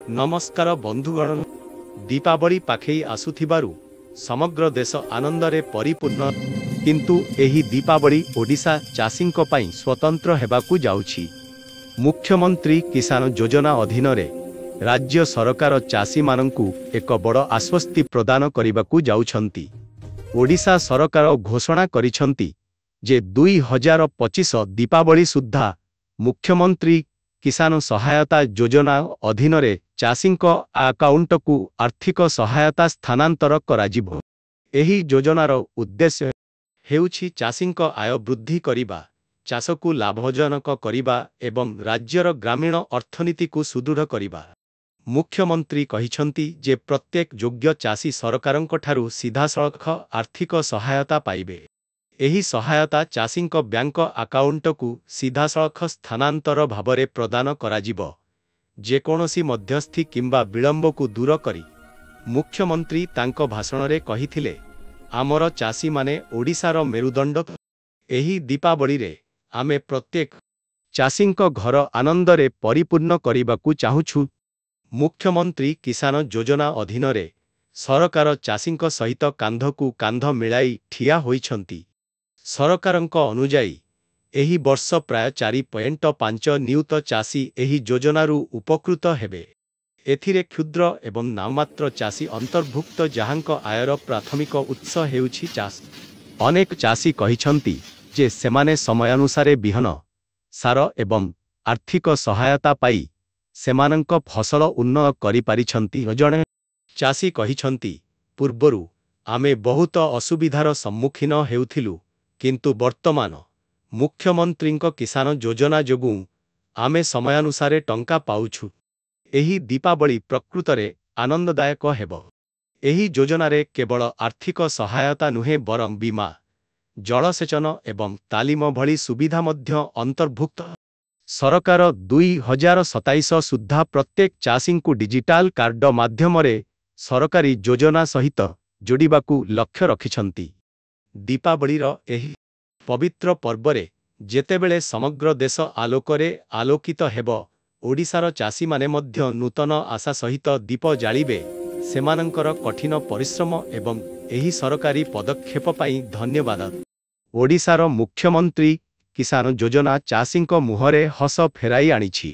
ନମସ୍କାର ବନ୍ଧୁଗଣ, ଦୀପାବଳି ପାଖେଇ ଆସୁଥିବାରୁ ସମଗ୍ର ଦେଶ ଆନନ୍ଦରେ ପରିପୂର୍ଣ୍ଣ। କିନ୍ତୁ ଏହି ଦୀପାବଳି ଓଡ଼ିଶା ଚାଷୀଙ୍କ ପାଇଁ ସ୍ୱତନ୍ତ୍ର ହେବାକୁ ଯାଉଛି। ମୁଖ୍ୟମନ୍ତ୍ରୀ କିଷାନ ଯୋଜନା ଅଧୀନରେ ରାଜ୍ୟ ସରକାର ଚାଷୀମାନଙ୍କୁ ଏକ ବଡ଼ ଆଶ୍ୱସ୍ତି ପ୍ରଦାନ କରିବାକୁ ଯାଉଛନ୍ତି। ଓଡ଼ିଶା ସରକାର ଘୋଷଣା କରିଛନ୍ତି ଯେ 2025 ଦୀପାବଳି ସୁଦ୍ଧା ମୁଖ୍ୟମନ୍ତ୍ରୀ କିଷାନ ସହାୟତା ଯୋଜନା ଅଧୀନରେ ଚାଷୀଙ୍କ ଆକାଉଣ୍ଟକୁ ଆର୍ଥିକ ସହାୟତା ସ୍ଥାନାନ୍ତର କରାଯିବ। ଏହି ଯୋଜନାର ଉଦ୍ଦେଶ୍ୟ ହେଉଛି ଚାଷୀଙ୍କ ଆୟ ବୃଦ୍ଧି କରିବା, ଚାଷକୁ ଲାଭଜନକ କରିବା ଏବଂ ରାଜ୍ୟର ଗ୍ରାମୀଣ ଅର୍ଥନୀତିକୁ ସୁଦୃଢ଼ କରିବା। ମୁଖ୍ୟମନ୍ତ୍ରୀ କହିଛନ୍ତି ଯେ ପ୍ରତ୍ୟେକ ଯୋଗ୍ୟ ଚାଷୀ ସରକାରଙ୍କଠାରୁ ସିଧାସଳଖ ଆର୍ଥିକ ସହାୟତା ପାଇବେ। ଏହି ସହାୟତା ଚାଷୀଙ୍କ ବ୍ୟାଙ୍କ ଆକାଉଣ୍ଟକୁ ସିଧାସଳଖ ସ୍ଥାନାନ୍ତର ଭାବରେ ପ୍ରଦାନ କରାଯିବ, ଯେକୌଣସି ମଧ୍ୟସ୍ଥି କିମ୍ବା ବିଳମ୍ବକୁ ଦୂର କରି। ମୁଖ୍ୟମନ୍ତ୍ରୀ ତାଙ୍କ ଭାଷଣରେ କହିଥିଲେ, ଆମର ଚାଷୀମାନେ ଓଡ଼ିଶାର ମେରୁଦଣ୍ଡ। ଏହି ଦୀପାବଳିରେ ଆମେ ପ୍ରତ୍ୟେକ ଚାଷୀଙ୍କ ଘର ଆନନ୍ଦରେ ପରିପୂର୍ଣ୍ଣ କରିବାକୁ ଚାହୁଁଛୁ। ମୁଖ୍ୟମନ୍ତ୍ରୀ କିଷାନ ଯୋଜନା ଅଧୀନରେ ସରକାର ଚାଷୀଙ୍କ ସହିତ କାନ୍ଧକୁ କାନ୍ଧ ମିଳାଇ ଠିଆ ହୋଇଛନ୍ତି। ସରକାରଙ୍କ ଅନୁଯାୟୀ, ଏହି ବର୍ଷ ପ୍ରାୟ 4.5 ନିୟୁତ ଚାଷୀ ଏହି ଯୋଜନାରୁ ଉପକୃତ ହେବେ। ଏଥିରେ କ୍ଷୁଦ୍ର ଏବଂ ନାମମାତ୍ର ଚାଷୀ ଅନ୍ତର୍ଭୁକ୍ତ ଯାହାଙ୍କ ଆୟର ପ୍ରାଥମିକ ଉତ୍ସ ହେଉଛି ଚାଷ। ଅନେକ ଚାଷୀ କହିଛନ୍ତି ଯେ ସେମାନେ ସମୟାନୁସାରେ ବିହନ, ସାର ଏବଂ ଆର୍ଥିକ ସହାୟତା ପାଇ ସେମାନଙ୍କ ଫସଲ ଉନ୍ନତ କରିପାରିଛନ୍ତି। ଜଣେ ଚାଷୀ କହିଛନ୍ତି, ପୂର୍ବରୁ ଆମେ ବହୁତ ଅସୁବିଧାର ସମ୍ମୁଖୀନ ହେଉଥିଲୁ, କିନ୍ତୁ ବର୍ତ୍ତମାନ ମୁଖ୍ୟମନ୍ତ୍ରୀଙ୍କ କିଷାନ ଯୋଜନା ଯୋଗୁଁ ଆମେ ସମୟାନୁସାରେ ଟଙ୍କା ପାଉଛୁ। ଏହି ଦୀପାବଳି ପ୍ରକୃତରେ ଆନନ୍ଦଦାୟକ ହେବ। ଏହି ଯୋଜନାରେ କେବଳ ଆର୍ଥିକ ସହାୟତା ନୁହେଁ ବରଂ ବୀମା, ଜଳସେଚନ ଏବଂ ତାଲିମ ଭଳି ସୁବିଧା ମଧ୍ୟ ଅନ୍ତର୍ଭୁକ୍ତ। ସରକାର 2027 ସୁଦ୍ଧା ପ୍ରତ୍ୟେକ ଚାଷୀଙ୍କୁ ଡିଜିଟାଲ କାର୍ଡ ମାଧ୍ୟମରେ ସରକାରୀ ଯୋଜନା ସହିତ ଯୋଡ଼ିବାକୁ ଲକ୍ଷ୍ୟ ରଖିଛନ୍ତି। ଦୀପାବଳିର ଏହି ପବିତ୍ର ପର୍ବରେ ଯେତେବେଳେ ସମଗ୍ର ଦେଶ ଆଲୋକରେ ଆଲୋକିତ ହେବ, ଓଡ଼ିଶାର ଚାଷୀମାନେ ମଧ୍ୟ ନୂତନ ଆଶା ସହିତ ଦୀପ ଜାଳିବେ। ସେମାନଙ୍କର କଠିନ ପରିଶ୍ରମ ଏବଂ ଏହି ସରକାରୀ ପଦକ୍ଷେପ ପାଇଁ ଧନ୍ୟବାଦ। ଓଡ଼ିଶାର ମୁଖ୍ୟମନ୍ତ୍ରୀ କିଷାନ ଯୋଜନା ଚାଷୀଙ୍କ ମୁହଁରେ ହସ ଫେରାଇ ଆଣିଛି।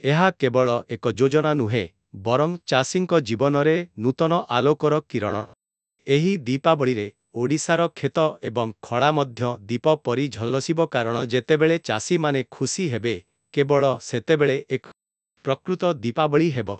ଏହା କେବଳ ଏକ ଯୋଜନା ନୁହେଁ ବରଂ ଚାଷୀଙ୍କ ଜୀବନରେ ନୂତନ ଆଲୋକର କିରଣ। ଏହି ଦୀପାବଳିରେ ଓଡ଼ିଶାର କ୍ଷେତ ଏବଂ ଖଳା ମଧ୍ୟ ଦୀପ ପରି ଝଲସିବ, କାରଣ ଯେତେବେଳେ ଚାଷୀମାନେ ଖୁସି ହେବେ, କେବଳ ସେତେବେଳେ ଏକ ପ୍ରକୃତ ଦୀପାବଳି ହେବ।